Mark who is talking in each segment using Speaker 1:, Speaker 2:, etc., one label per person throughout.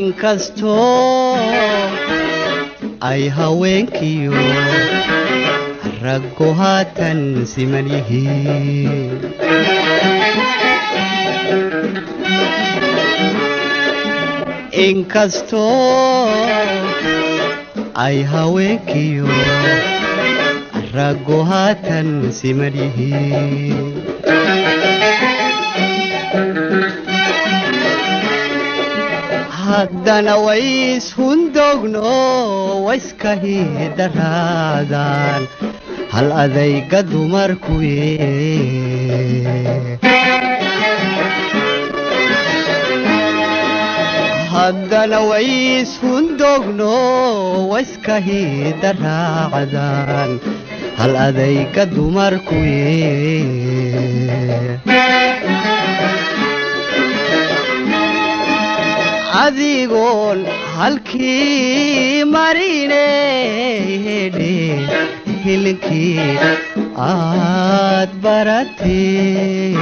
Speaker 1: Inkastoo ay haweenkiyo raggu haatan siman yihiin, inkastoo ay haweenkiyo raggu haatan siman yihiin, haddana ways-hundogno wayska hidaraadaan hal adayga dumarkuye. Haddana ways-hundogno wayska hidaraacdaan hal adayga dumarkuye. Adigoon halkii marine hedhe hilinkii aad baratee,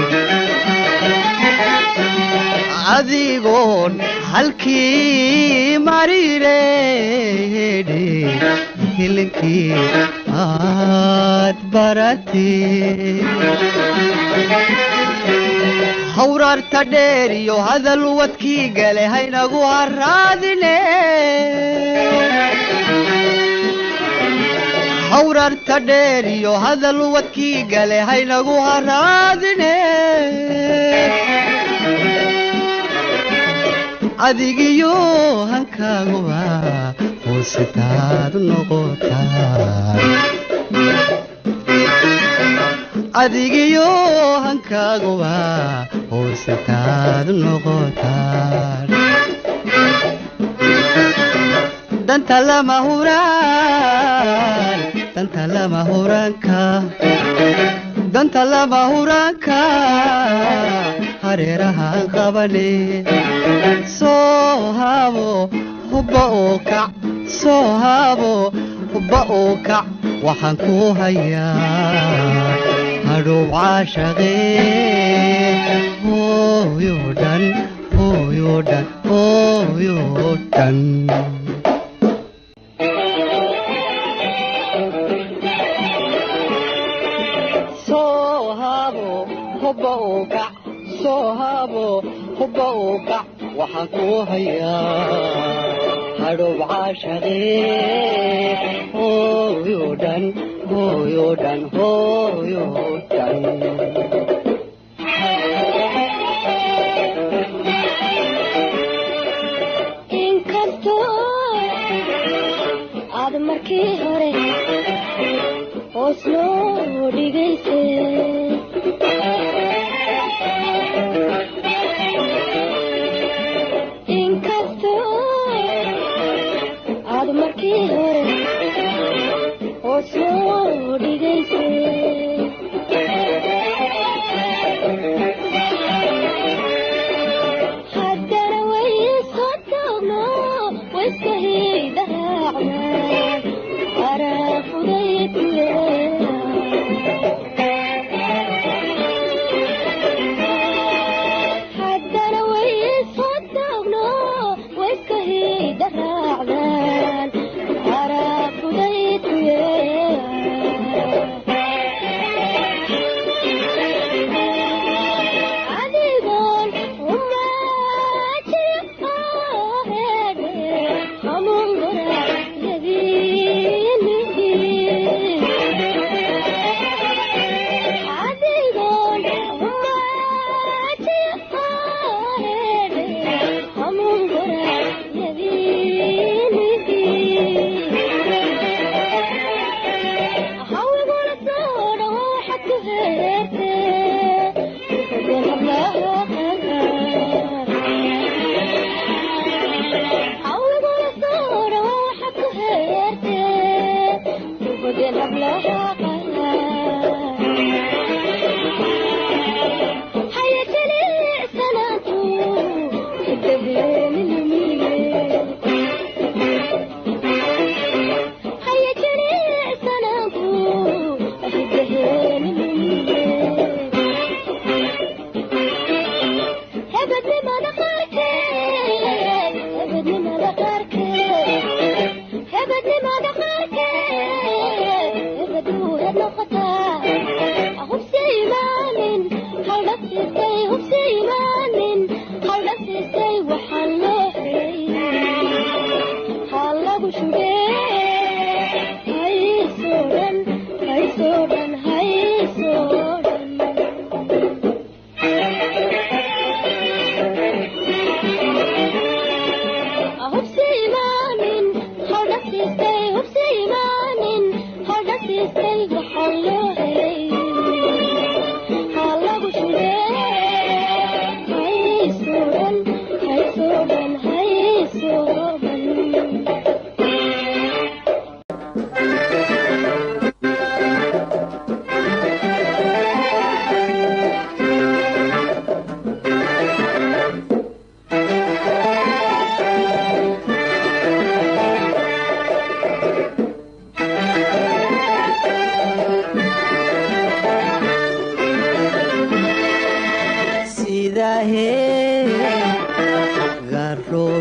Speaker 1: adigoon halkii marine hedhe hilinkii aad baratee, hawraarta dheer iyo hadal wadkii gale haynagu haraadine. Hawraarta dheer iyo hadal wadkii gale haynagu haraadine. Adigiyo hankaaguba hoositaad noqotaa, adigiyo hankaaguba hoositaad noqotaan. Danta lama huraan, danta lama huraanka, danta lama huraanka hareerahaan qabane. Soo haabo hubba oo kac, soo haabo hubba oo kac, waxaan ku hayaa hadhow caashaqee hooyo dhan, hooyo dhan, hooyo dhan. Soo haabo hubba oo kac, soo haabo hubba oo kac, waxaan ku hayaa hadhow caashaqee hooyo dhan, hooyo dhan, hooyo dhan.
Speaker 2: Inkastoo aad markii hore hoos loo dhigaysay, inkastoo aad markii hore hoos loo dhigaysay, haddana way soo taagno wayska hidaraacdaan araafudaydkuye.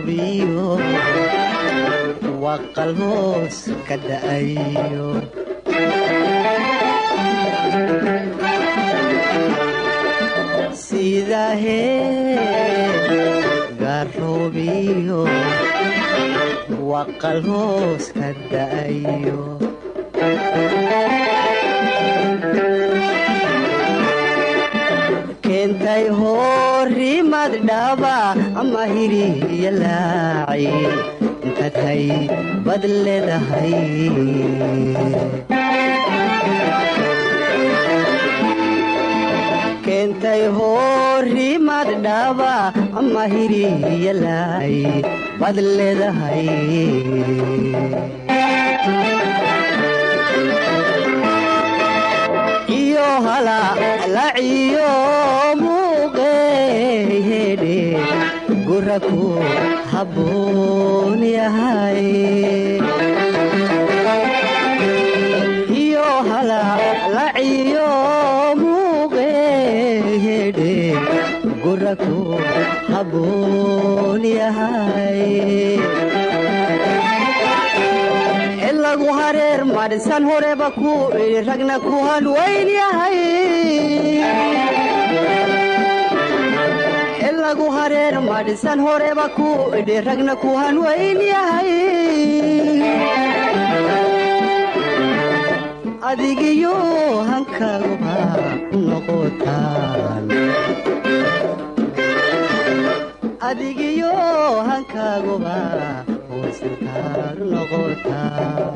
Speaker 1: Gaaroobiyo waqal hoos ka da'ayo. Sidahe gaaroobiyo waqal hoos ka da'ayo. Keentay horimad dhaba ama hiriya laaci intaad hay bad leedahay. Keentay horimad dhaba ama hiriya laaci bad leedahay. Iyo hala laciyo muuqeehedhe gura ku habboon yahay. Iyo hala laciyo muuqeehedhe gura ku habboon yahay. Lagu hareer marisan horeba ku idhi ragna ku hanwayn yahay. Lagu hareer marisan horeba ku idhi ragna ku hanwayn yahay. Adigiyo hankaaguba noqotaan. Adigiyo hankaaguba hoosintaar noqotaan.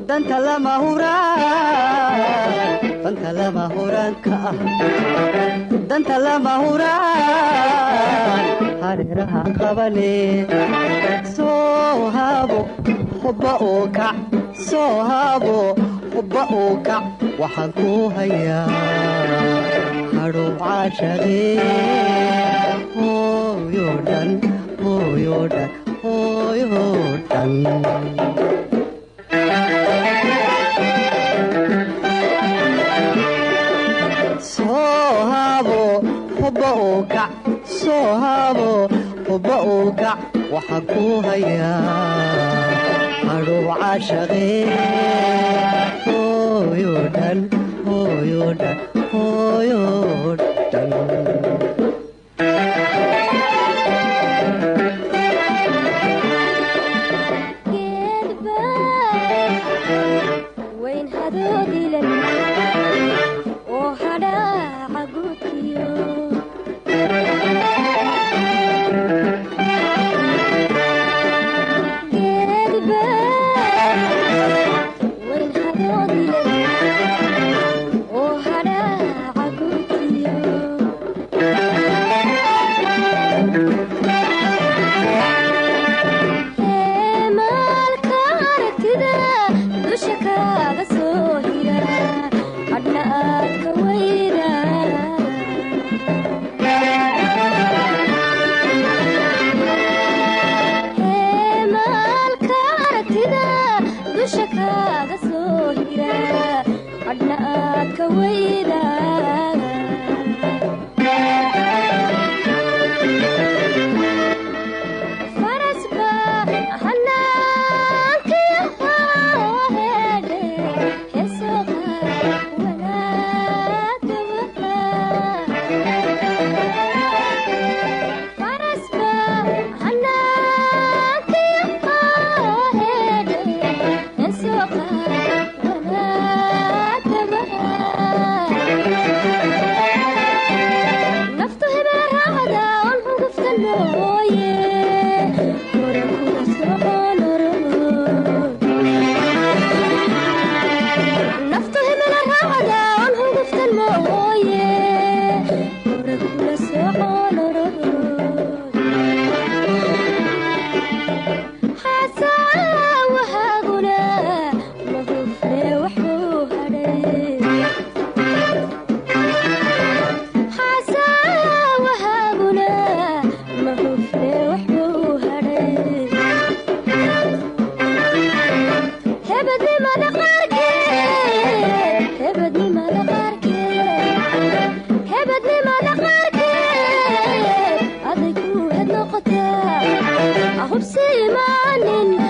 Speaker 1: Danta lama huraan, danta lama huraanka ah, danta lama huraan hareeraha qabane. Soo habo hubba oo kac, soo habo hubba oo kac, waxaan ku hayaa hadhow caashaqee. Hooyo dhan, hooyo dhan, hooyo dhan. Soo habo hubba oo kac, soo habo hubba oo kac, waxaan ku hayaa hadhow caashaqee. Hooyo dhan, hooyo dhan, hooyo dhan.
Speaker 2: Geedba weyn hadoodilan oo hadhaaca guudkiyo. Geedba weyn hadoodilan oo hadhaaca guudkiyo. Maalka aragtida dusha kaaga soo hira hadhna aad ka weyda. Maalka aragtida dusha kaaga soo hira hadhna aad ka weyda. Farasba hanaankiyaheedhe heesoqa wanaagabaha. Farasba hanaankiyaheedhe heesoqa wanaagabaha. Naftu hebel raacda on hungufta mooye hore kula socon oromo. Naftu hebel raacda on hungufta mooye hore kula socon oromo. Xasaawahaaguna mahufne waxuu hadhay. Xasaawahaaguna mahufne. Hubsi imaanin.